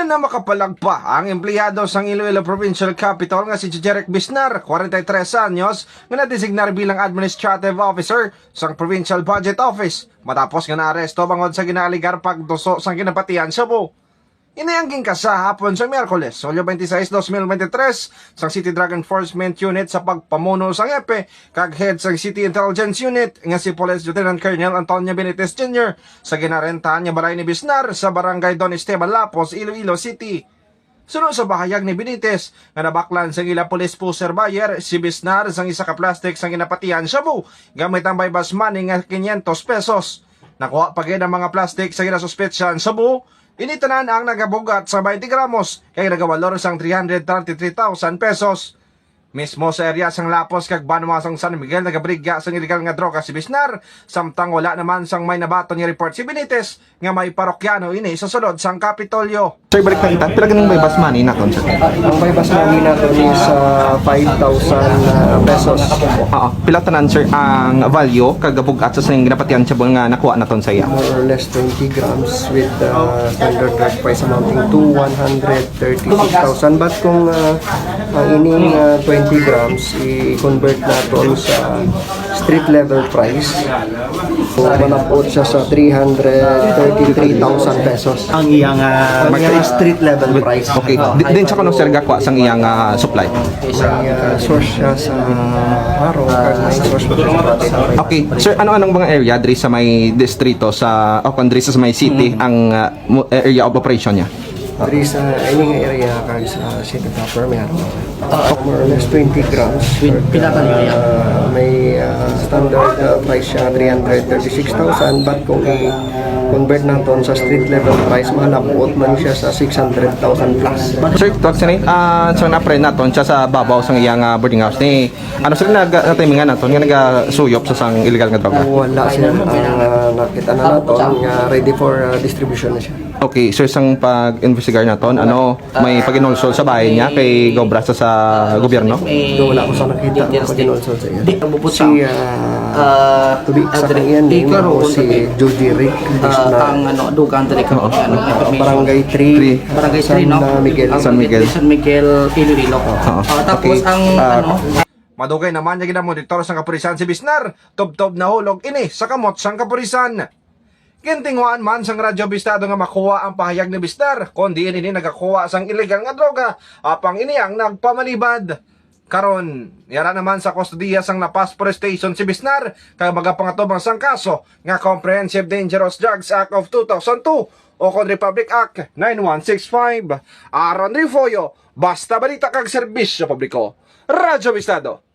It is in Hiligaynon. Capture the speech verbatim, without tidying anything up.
Na makapalagpa ang empleyado sang Iloilo Provincial Capitol nga si Jeric Bisnar, forty-three anyos, nga nadesignar bilang administrative officer sang Provincial Budget Office matapos nga naaresto bangod sa ginaaligar pagduso sang ginapatihan shabu. Ini ang ginkasa hapon sa Miyerkules, Hulyo twenty-six, twenty twenty-three, sang City Drug Enforcement Unit sa pagpamuno sang hepe kag head sang City Intelligence Unit nga si Police Lieutenant Colonel Antonio Benitez Junior sa ginarentahan nga balay ni Bisnar sa Barangay Don Esteban Lapos, Iloilo City. Suno sa bahayag ni Benitez nga nabaklan sang ila police pusher buyer si Bisnar sang isa ka plastic sang ginapatihan shabu gamit ang buy bust money nga quinientos pesos. Nakuha pa gid ang mga plastic sa ginasuspetsahan shabu. Ini tanan ang nagabugat sa twenty gramos kay nagabalor sang three hundred thirty-three thousand pesos. Mismo sa area sang Lapos kag Banwa sang San Miguel nagabaligya sang illegal nga droga si Bisnar, samtang wala naman sang may nabaton nga report si Benitez nga may parokyano ini sa sulod sang Kapitolyo. Sir, balik na kita. Pila ganing buy bust money naton, sir? Ang buy bust money naton is, ah, five thousand, ah, pesos. Oo. Pila tanan, sir, ang value kag bugat sa sing ginapatihan shabu nga nakuha naton sa iya? More or less twenty grams with, ah, standard drug price amounting to one hundred thirty-six thousand. But kung, ah, ang ining, ah, twenty grams i-convert naton sa street level price, so manapot siya sa three hundred thirty-three thousand pesos. Ang iyang, ah, Ang iyang street level price. Okay. Di, din sa kuno, sir, gakwa sang iyang, ah, supply? May, ah, source siya sa Jaro, kag may source pa siya sa Roxas. Okay. Sir, ano-anong mga area diri sa may distrito sa, o kung diri sa may city, ang, ah, mo-, area of operation niya? Diri sa ining area kag sa city proper, may ano. More or less twenty grams. Pin-, pinatan niya. Ah, may, ah, standard, ah, price siya, three hundred thirty-six thousand, but kung i-convert naton sa street level price, malabot man siya sa six hundred thousand plus. Sir, talk sa ni, ah, sa na-apprehend naton siya sa babaw sang iyang, ah, boarding house ni, ano, sir, nag-, natimingan naton nga nagasuyop sa sang illegal nga droga? Wala, sir. Ang, ah, nakita na naton nga ready for, ah, distribution na siya. Okay, sir, sang pag-investigar naton, ano, may pag-inulsol sa bahay niya kay gobra sa, sa gobyerno? Do, wala ko sa nakita nga pag-inulsol sa iya. Di, ang bubutang. Si, ah, ah, tubi sa kaniya ni mo si Jody Rick, ah, Bisnar. Ang, ano, dugang diri ka, ano, ah, information. Barangay three. Three. Barangay three, no? San Miguel. Ang San Miguel. San Miguel, Iloilo. Oo. Ah, tapos okay. Ang, ah, ano, Madugay naman nga ginamonitor sang kapulisan si Bisnar, tubtob nahulog ini sa kamot sang kapulisan. Gintinguhaan man sang Radyo Bistado nga makuha ang pahayag ni Bisnar, kon diin ini nagakuha sang illegal nga droga, apang ini ang nagpamalibad. Karon, yara naman sa kustodiya sang La Paz Police Station si Bisnar, kag magapangatubang sang kaso nga Comprehensive Dangerous Drugs Act of two thousand two o kon Republic Act nine one six five. Aaron Refollo, Basta Balita kag Serbisyo Publiko, Radyo Bistado.